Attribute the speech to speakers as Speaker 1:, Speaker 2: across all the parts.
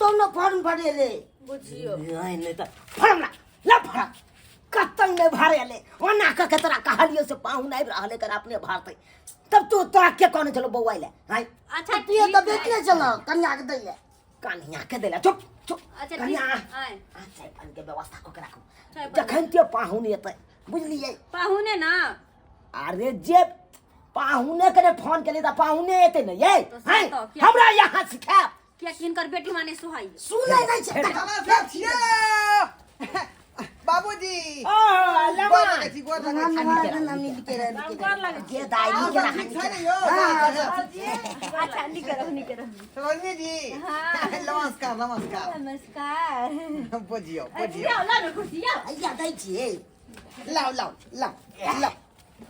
Speaker 1: कतौ न फॉर्म भरेले।
Speaker 2: बुझियो।
Speaker 1: नहीं नहीं तऽ फॉर्म ला ला फॉर्म कतौ नहि भरेले। ओना कऽ के तोरा कहलियौ से पाहुन आबि रहल है, अपने भरतै। तब तू तोरा के कहने छलौ बौआइ ले? आँय?
Speaker 2: अच्छा,
Speaker 3: तू तऽ
Speaker 2: ठीक है।
Speaker 3: बेचने छल कन्या के दै ले।
Speaker 1: कन्या के दै ले। चुप चुप।
Speaker 2: अच्छा, ठीक।
Speaker 1: कन्या।
Speaker 2: आँय।
Speaker 1: आ, चाय पानी के व्यवस्था कऽ के राखू।
Speaker 2: चाय पानी।
Speaker 1: जखन ते पाहुन एतै, बुझलियै?
Speaker 2: पाहुने ना।
Speaker 1: अरे जे पाहुने के ने फोन केलियै तऽ पाहुने एतै ने यै।
Speaker 2: तो से
Speaker 1: आँय,
Speaker 2: तऽ किया-
Speaker 1: हमरा यहाँ सिखायब?
Speaker 2: कियाकि हिनकर बेटी माने सुहाई
Speaker 3: सुनै नहि छै।
Speaker 4: खाना सब छियै बाबूजी।
Speaker 1: ओ, लमा।
Speaker 4: गोर लगै छी, गोर लगै छी।
Speaker 3: गोर लगै छी।
Speaker 1: जे दाइ
Speaker 4: अहाँ
Speaker 1: नीक
Speaker 4: सब
Speaker 1: रहा।
Speaker 4: ठीक छै ने यौ?
Speaker 2: अच्छा, नीक रहू, नीक रहू।
Speaker 4: सरोजनी जी, नमस्कार, नमस्कार।
Speaker 2: नमस्कार।
Speaker 4: बुझियौ, बुझियौ।
Speaker 2: आओ, लाउ ने कुर्सी, आओ।
Speaker 1: हैया दै छियै।
Speaker 4: लाउ, लाउ, लाउ, लाउ।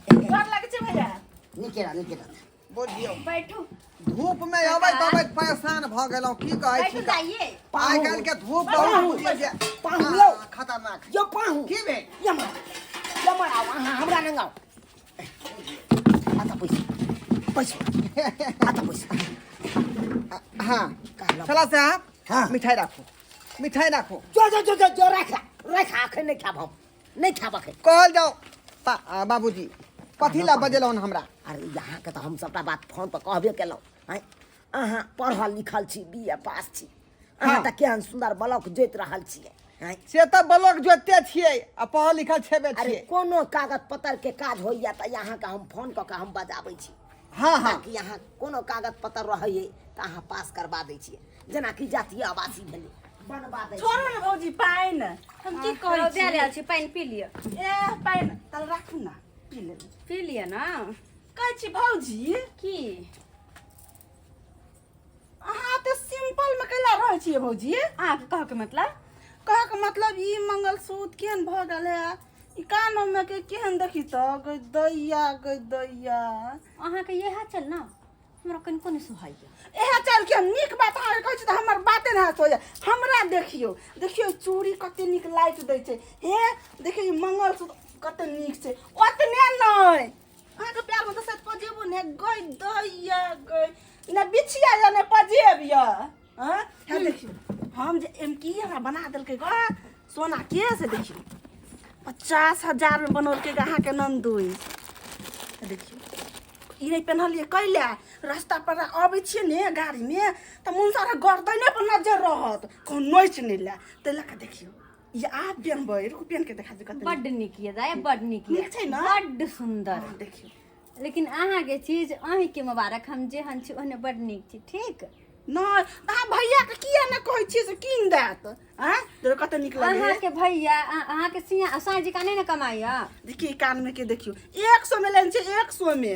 Speaker 5: गोर लगै छै भैया।
Speaker 1: नीके रह, नीके रह।
Speaker 4: बुझियौ।
Speaker 2: बैठू।
Speaker 4: धूप में अबैत अबैत परेशान भऽ गेलहुँ, की कहै
Speaker 2: बैठू
Speaker 4: छी।
Speaker 2: जाइए।
Speaker 4: आइ काल्हि के धूप बहुत बुझियौ जे
Speaker 1: पाहुन यौ।
Speaker 4: हाँ, खतरनाक।
Speaker 1: यौ पाहुन।
Speaker 4: की भेल?
Speaker 1: यमर यमर आउ, अहाँ हमरा नंग आउ। आता पैसा पैसा आता पैसा।
Speaker 4: हाँ।
Speaker 1: कहलहुँ।
Speaker 4: चला साहब।
Speaker 1: हाँ।
Speaker 4: मिठाई राखू, मिठाई राखू।
Speaker 1: जो जो जो जो जो, राख राख, अखन नहि खायब, हम नहि खायब अखन।
Speaker 4: कहल जाओ बाबूजी, कथी ला बजेलहुँ हमरा?
Speaker 1: अरे अहाँके तऽ हम सबटा बात फोन पर कहबे केलहुँ। आँय, अहाँ पढ़ल लिखल छी, बी ए पास छी अहाँ।
Speaker 4: हाँ।
Speaker 1: तऽ केहन सुन्दर ब्लॉक जोति रहल छियै, आँय?
Speaker 4: से तऽ ब्लॉक जोतिते छियै आ पढ़ल लिखल छेबे
Speaker 1: अरे
Speaker 4: छियै।
Speaker 1: कोनो कागज पत्तर के काज होइया तऽ अहाँके हम फोन कऽ के हम बजाबै छी।
Speaker 4: हाँ हाँ।
Speaker 1: ताकि अहाँ कोनो कागज पत्तर रहैये तऽ अहाँ पास करबा दै छियै, जेनाकि जातीय आवासीय भेलै, बनबा दै
Speaker 5: छोड़ू ने भौजी पानि, हम की कहै
Speaker 2: दे
Speaker 5: छी?
Speaker 2: रहल छी, पानि पी लिअ।
Speaker 5: ए पानि तल राखू ने, पी लेबै।
Speaker 2: पी लिअ ने।
Speaker 5: कहै छी भौजी।
Speaker 2: की?
Speaker 5: अहाँ तऽ सिंपल मे कैला रहै छियै भौजी?
Speaker 2: अहाँके कहके मतलब?
Speaker 5: कहके मतलब ई मंगलसूत्र केहन भऽ गेल है, ई कानमे के केहन, देखी तऽ गै दैया, गै दैया।
Speaker 2: अहाँके इएह चल ने हमरा कनिको नहि सोहाइए।
Speaker 5: इएह चल के नीक बात अहाँके कहै छी तऽ हमर बाते नहि सोचै। हमरा देखियौ, देखियौ चूड़ी कते नीक लाइट दै छै। हे देखियौ, ई मंगलसूत्र कते नीक छै। ओतने नहि, अहाँके प्यारमे तऽ शायद पजेबो नहि गै दैया, गै ने बिछिया या ने पजेब या। हँ, हे देखियौ, हम जे एम की हमरा बना देलकै ग सोना के, से देखियौ 50,000 मे बनौलकै ग अहाँके ननदोइ। हे देखियौ, ई नहि पेन्हलियै कैले? रास्ता पर अबै छियै ने गाड़ीमे तऽ मुनसा गर्दने पर नजर रहत, कहूँ नोचि नहि लए, ताहि लऽ कऽ। देखियौ ई आब पेन्हबै, रुकू, पेन्ह के देखा दियौ कते नीक।
Speaker 2: बड्ड नीक यऽ दाइ, बड्ड नीक यऽ।
Speaker 5: नीक छै ने?
Speaker 2: बड्ड सुन्दर।
Speaker 5: हँ, देखियौ।
Speaker 2: लेकिन अहाँके चीज अहीँके मुबारक, हम जेहन छी ओहने बड्ड नीक छी, ठीक?
Speaker 5: नहि तऽ अहाँ भैयाके किया नहि कहै छियै से कीन देत? आँय देखियौ कते नीक लगै।
Speaker 2: अहाँके भैया अहाँके सिया साँझ का नहि ने कमाइया।
Speaker 5: देखियौ ई कानमे के, देखियौ 100 मे लेने छै, 100 मे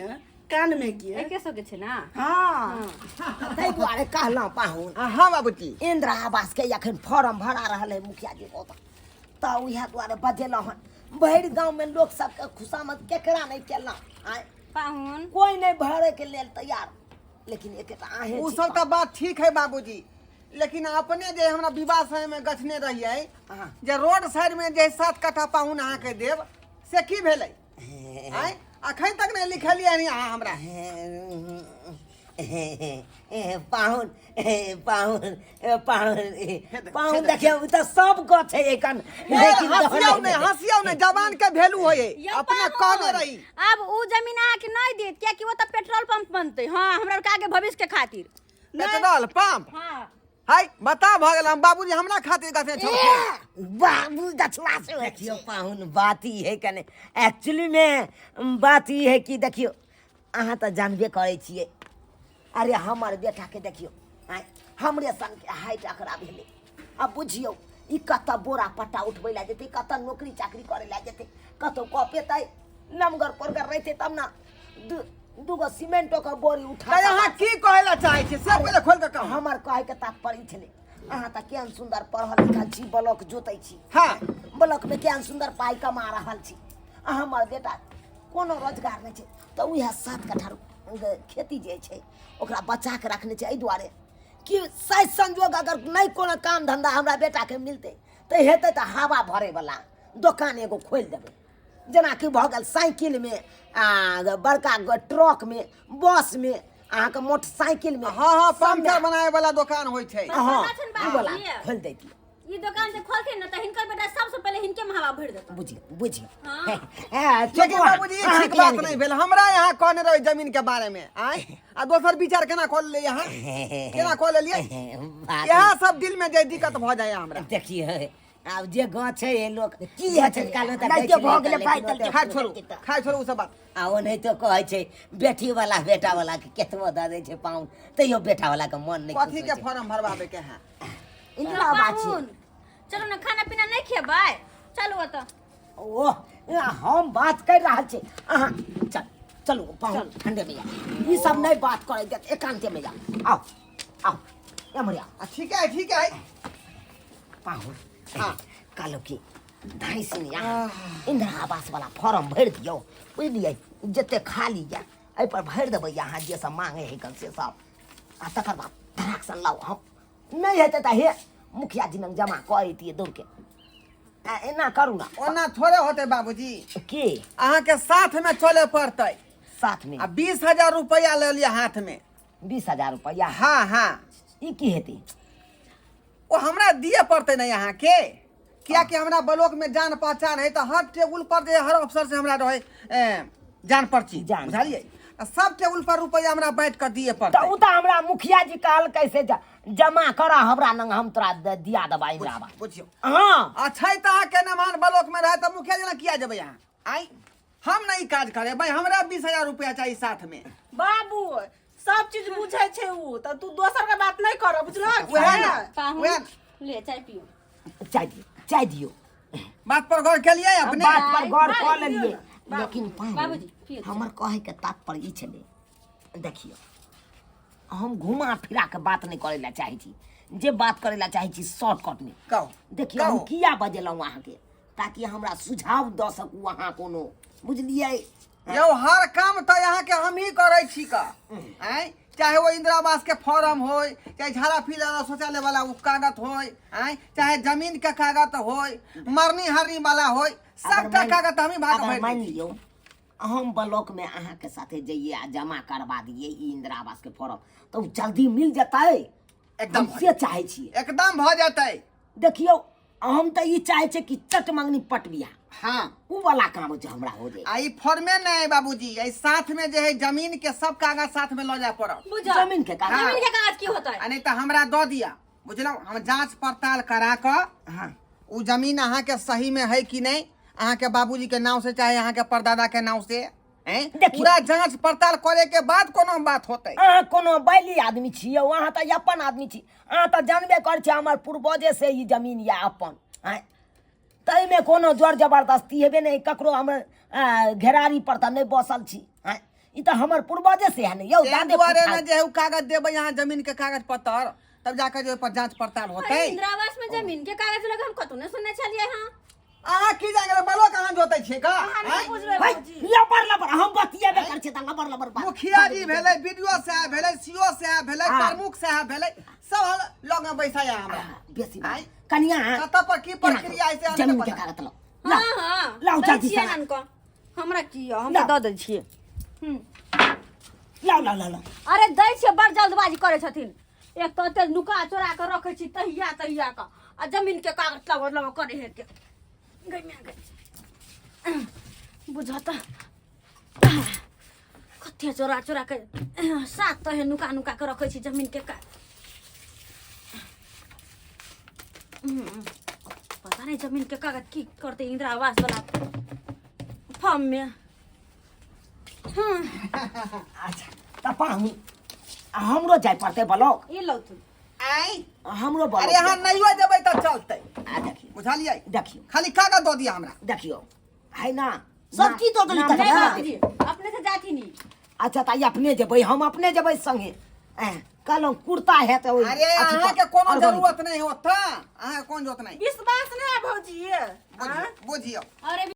Speaker 5: कानमे के।
Speaker 2: 100 के छै ने?
Speaker 5: हाँ।
Speaker 1: ताहि दुआरे कहलहुँ पाहुन।
Speaker 4: हाँ बाबूजी।
Speaker 1: इंदिरा आवास के अखन फॉर्म भरा रहल है मुखिया जी ओतऽ, तऽ उएह दुआरे बजेलहुँ हन। भरि गाँवमे लोक सबके खुशामद केकरा नहि केलहुँ, आँय?
Speaker 2: पाहुन।
Speaker 1: कोइ नहि भरैके लेल तैयार, लेकिन एकेटा अहें
Speaker 4: ओ
Speaker 1: छी।
Speaker 4: सब तऽ बात ठीक है बाबूजी, लेकिन अपने जे हमरा विवाह समय में गछने रहियै जे रोड साइड में जे 7 कट्ठा पाहुन अहाँके देब, से की भेलै? आँय, अखन तक नहि लिखलियै हन अहाँ हमरा।
Speaker 1: पाहुन, पाहुन, पाहुन, पाहुन, देखियौ ई तऽ सब गछ है एखन, लेकिन
Speaker 4: हँसियौ नहि, हँसियौ नहि, जवान के वैल्यू होय।
Speaker 2: यौ
Speaker 4: अपने
Speaker 2: पाहुन,
Speaker 4: कहने रही।
Speaker 2: आब उ जमीन अहाँके नहि देत, कियाकि ओ तऽ पेट्रोल पंप बनतै। हाँ, हमरा आरके आगे भविष्य के खातिर।
Speaker 4: Petrol pump?
Speaker 2: हाँ।
Speaker 4: हाय बता भऽ गेल हम बाबूजी हमरा खातिर गछने छौ।
Speaker 1: बाबू गछवा से। देखियौ पाहुन, बात ई है कने, एक्चुअली में बात ई है कि देखियौ अहाँ तऽ जानबे करै छियै। अरे हमर बेटाके देखियौ, आँय, हमरे सनके हाइट अकरा भेलै। आब बुझियौ ई कतऽ बोरा पट्टा उठबै लए जेतै, कतऽ नौकरी चाकरी करै लए जेतै? कतौ कऽ पेतै? नमगर पोरगर रहितै तब ने दू दूगो सीमेंटो के बोरी उठा
Speaker 4: तऽ अहाँ की कहै लए चाहै छियै से पहिले खोलि कऽ कहू।
Speaker 1: हमर कहैके तात्पर्य ई छलै, अहाँ तऽ केहन सुन्दर पढ़ल लिखल छी, ब्लॉक जोतै छी।
Speaker 4: हाँ।
Speaker 1: ब्लॉकमे केहन सुन्दर पाइ कमा रहल छी, आ हमर बेटा कोनो रोजगार नहि छै। तऽ उएह 7 कट्ठा खेती जे छै ओकरा बचा कऽ रखने छै, एहि दुआरे कि शायद संजोग अगर नहि कोनो काम धन्धा हमरा बेटाके मिलतै तऽ हेतै तऽ हवा भरैवला दोकान एगो खोलि देबै, जेनाकि भऽ गेल साइकिलमे आ बड़का ट्रकमे, बसमे अहाँके मोटरसाइकिल में।
Speaker 4: हाँ हाँ, पंचर बनाए वाला दुकान होइ छै।
Speaker 1: हाँ,
Speaker 2: पता छनि
Speaker 1: ई वाला
Speaker 2: बाबूजी।
Speaker 1: खोल दैतियै।
Speaker 2: ई दुकान से खोलथिन ने तऽ हिनकर बेटा सबसे पहिले हिनके महावा भरि देतन।
Speaker 1: बुझियौ बुझियौ।
Speaker 2: हाँ।
Speaker 1: चुप
Speaker 4: लेकिन बाबूजी ई
Speaker 1: अहाँ
Speaker 4: ठीक
Speaker 1: किया
Speaker 4: बात
Speaker 1: नहि
Speaker 4: नहीं भेल। हमरा यहाँ कहने रहे जमीन के बारे में, आय आ दोसर विचार केना कऽ लेलियै अहाँ, केना कऽ लेलियै?
Speaker 1: बात
Speaker 4: इएह सब दिल में जे दिक्कत भऽ जाए हमरा।
Speaker 1: देखियौ आब जे गाछ छै ए लोक की है छै काल में तऽ
Speaker 3: नहि
Speaker 1: दै
Speaker 3: तऽ भऽ
Speaker 1: छलै
Speaker 3: गेलै
Speaker 1: तऽ
Speaker 3: पाइ
Speaker 1: लेकिन
Speaker 3: देलकै।
Speaker 4: खाइ छोड़ू, खाइ छोड़ू ओ सब बात।
Speaker 1: आ ओनाहितो कहै छै बेटी वाला बेटा वाला के केतबो दऽ दै छै पाहुन तैयो बेटा वाला के मन नहि खुश
Speaker 4: कथी
Speaker 1: होइ
Speaker 4: के
Speaker 1: छै।
Speaker 4: फॉर्म भरवाबे के है?
Speaker 1: इंदिरा आवास छै।
Speaker 2: पाहुन चलू ने, खाना पीना नहि खेबै, चलू ओतऽ।
Speaker 1: ओह, हम बात कर रहल छी, अहाँ चल चलू पाहुन, ठंडे में जाओ, ई सब नहीं बात करे देत, एकांते में जाओ। आओ आओ एम्हर आओ।
Speaker 4: आ ठीक है, ठीक है।
Speaker 1: पाहुन।
Speaker 4: हाँ।
Speaker 1: कहलहुँ कि धाइसिन यहाँ इंदिरा आवास वाला फॉर्म भरि दियौ, बुझलियै? जते खाली यऽ एहिपर भरि देबै अहाँ, जे सब मांगे है कन से सब, आ तकर बाद धराक सन लाउ। हम नहि हेतै तऽ हे मुखिया जी लग जमा कऽ अइतियै दौड़के। आ एना करू ना।
Speaker 4: ओना थोड़े होते बाबूजी।
Speaker 1: के
Speaker 4: अहाँ के साथ में चले पड़तै।
Speaker 1: साथ में?
Speaker 4: आ 20,000 रुपया ले लिअ हाथ में।
Speaker 1: 20,000 रुपया?
Speaker 4: हाँ हाँ।
Speaker 1: ई की हेतै?
Speaker 4: ओ हमरा दिए पड़तै ने अहाँ के, कियाकि हमरा ब्लॉक में जान पहचान है तऽ हर टेबुल पर जे हर अफसर से हमरा रहे जान पर्ची,
Speaker 1: जान
Speaker 4: बुझलियै? आ सब टेबुल पर रुपया हमरा बांटि कऽ दिए
Speaker 1: तऽ
Speaker 4: पड़तै।
Speaker 1: ओ तऽ हमरा मुखिया जी कहलकै से जमा कर हमरा लग, हम तोरा दिया देबा इंदिरा आवास।
Speaker 4: बुझियौ।
Speaker 1: हाँ।
Speaker 4: अच्छा तऽ अहाँके नमान ब्लॉक में रहे तऽ मुखिया जी लग किया जेबै अहाँ? आइ हम नहीं काज करेबै, हमरा 20,000 रुपया चाही साथ में।
Speaker 5: बाबू सब चीज बुझै छै उ, तऽ तू दोसर के बात नहीं कर, बुझलहक?
Speaker 4: वएह ने।
Speaker 2: पाहुन
Speaker 4: वएह ने।
Speaker 2: ले चाय पियो।
Speaker 1: चाय दियौ, चाय दियौ।
Speaker 4: बात पर गौर केलियै अपने?
Speaker 1: बात पर गौर कऽ
Speaker 2: बाबूजी,
Speaker 1: लेलियै, लेकिन पाहुन,
Speaker 2: बाबूजी, पियौ चाय।
Speaker 1: हमर कहै के तात्पर्य ई छलै, देखियौ हम घुमा फिरा के बात नहि करै लए चाहै छी, जे बात करै लए चाहै छी शॉर्टकट में।
Speaker 4: कहू।
Speaker 1: देखियौ हम
Speaker 4: कहू।
Speaker 1: किया बजेलहुँ अहाँके, ताकि हमरा सुझाव दऽ सकू अहाँ कोनो, बुझलियै?
Speaker 4: यौ हर काम तऽ अहाँके हमही करै छी का, आँय, चाहे वो इंदिरा आवास के फॉर्म होय, चाहे झाड़ा फील वाला शौचालय वाला वो कागज होय, आँय, चाहे जमीन के कागज होय, मरनी हरनी वाला होय, सबटा कागज हमही भाग
Speaker 1: अगर
Speaker 4: भरि
Speaker 1: मानि
Speaker 4: दै छी।
Speaker 1: लियौ हम ब्लॉक में अहाँके साथे जइए आ जमा करवा दिए ई इंदिरा आवास के फॉर्म, तऽ ओ जल्दी मिल जेतै?
Speaker 4: एकदम।
Speaker 1: हम से चाहै छियै।
Speaker 4: एकदम भऽ जेतै।
Speaker 1: देखियौ हम तऽ ई चाहै छियै कि चट मंगनी पट बियाह।
Speaker 4: हाँ।
Speaker 1: उ वाला काम जे हमरा हो जाए।
Speaker 4: आ ई फॉर्मे नहीं बाबूजी, ई साथ में जे है जमीन के सब कागज साथ में लऽ जाय पड़त।
Speaker 2: बुझल।
Speaker 1: जमीन के कागज?
Speaker 2: जमीन के कागज की होतै?
Speaker 4: आ नहीं तऽ हमरा दऽ दिअ, बुझलहुँ? हम जांच पड़ताल करा कऽ
Speaker 1: हाँ।
Speaker 4: उ जमीन अहाँके सही में है कि नहीं, अहाँके बाबूजी के नाव से चाहे अहाँके परदादा के नाव से, हैं?
Speaker 1: देखियौ।
Speaker 4: पूरा जांच पड़ताल करे के बाद कोनो बात होतै।
Speaker 1: अहाँ कोनो बैली आदमी छियै, अहाँ तऽ अपन आदमी छी, अहाँ तऽ जानबे करै छी हमर पूर्वजे से ई जमीन यऽ अपन, आँय, ताहिमे कोनो जोर जबरदस्ती हेबे नहि ककरो, हमर घेरारी पर तऽ नहि बसल छी, आँय, ई तऽ हमर पूर्वजे से है ने यौ।
Speaker 4: ताहि
Speaker 1: दादे
Speaker 4: दुआरे
Speaker 1: पुरखा।
Speaker 4: ने जे है उ कागज देबै अहाँ, जमीन के कागज पत्तर, तब जाके जे ओहि पर जांच पड़ताल होतै।
Speaker 2: अरे, इंदिरा आवास में जमीन के कागज लगे हम कतौ नहि सुनने छलियै हँ।
Speaker 4: अहाँ की जान गेलै ब्लॉक अहाँ जोतै छियै का?
Speaker 5: अहाँ नहि
Speaker 4: आँय?
Speaker 5: बुझबै
Speaker 1: भाई,
Speaker 5: बाबूजी।
Speaker 1: लबर लबर हम बतियेबे करै छियै तऽ लबर लबर बात।
Speaker 4: मुखिया जी भेलै, बीडीओ साहब भेलै, सीओ साहब भेलै,
Speaker 1: हाँ।
Speaker 4: प्रमुख साहब भेलै, सब लग में बैसाया हमरा।
Speaker 1: बेसी बात।
Speaker 4: आँय?
Speaker 1: कनिया
Speaker 4: कतऽ पर की प्रक्रिया है से अहाँके
Speaker 1: जमीन के
Speaker 4: पता।
Speaker 1: कागज लाउ।
Speaker 2: हाँ हाँ।
Speaker 1: लाउ
Speaker 2: दै
Speaker 1: जल्दी
Speaker 2: छियै
Speaker 1: से।
Speaker 2: आनि कऽ। हमरा की यऽ, हम
Speaker 1: लाउ।
Speaker 2: तऽ दऽ दै छियै।
Speaker 1: लाउ लाउ लाउ लाउ।
Speaker 2: अरे दै छियै, बड़ जल्दबाजी करै छथिन। एक तऽ ओते नुका चोरा कऽ रखै छी तहिया तहिया कऽ, आ जमीन के कागज लबड़ लबड़ करै है के। गै माय गै। बुझऽ तऽ कते चोरा चोरा के सात तहे नुका नुका के रखै छी जमीन के कागज। पता नहीं जमीन के कागज की करते इंदिरा आवास वाला फॉर्म में।
Speaker 1: अच्छा तऽ पाहुन हमरो जाय पड़तै ब्लॉक?
Speaker 2: ई लौथुन।
Speaker 4: आँय?
Speaker 1: हमरो ब्लॉक।
Speaker 4: अरे अहाँ नहियो जेबै तऽ चलतै।
Speaker 1: आ देखियौ।
Speaker 4: बुझलियै?
Speaker 1: देखियौ।
Speaker 4: खाली कागज दऽ दिअ हमरा।
Speaker 1: देखियौ है ना
Speaker 3: सब चीज दऽ देली
Speaker 1: नाम
Speaker 3: तकरा।
Speaker 2: नहीं
Speaker 1: नाम
Speaker 2: बाबूजी, अपने से जाती नहीं।
Speaker 1: अच्छा तऽ ई अपने जेबै, हम अपने जेबै संगे। कहलहुँ कुर्ता है तऽ ओहि
Speaker 4: अरे
Speaker 1: अथी पर,
Speaker 4: अहाँके कोनो
Speaker 1: अरगनी पर।
Speaker 4: जरूरत नहीं होता, अहाँके कोन जरूरत नहीं।
Speaker 5: विश्वास नहीं है भौजी।
Speaker 4: बुझियौ, बुझियौ।
Speaker 2: अरे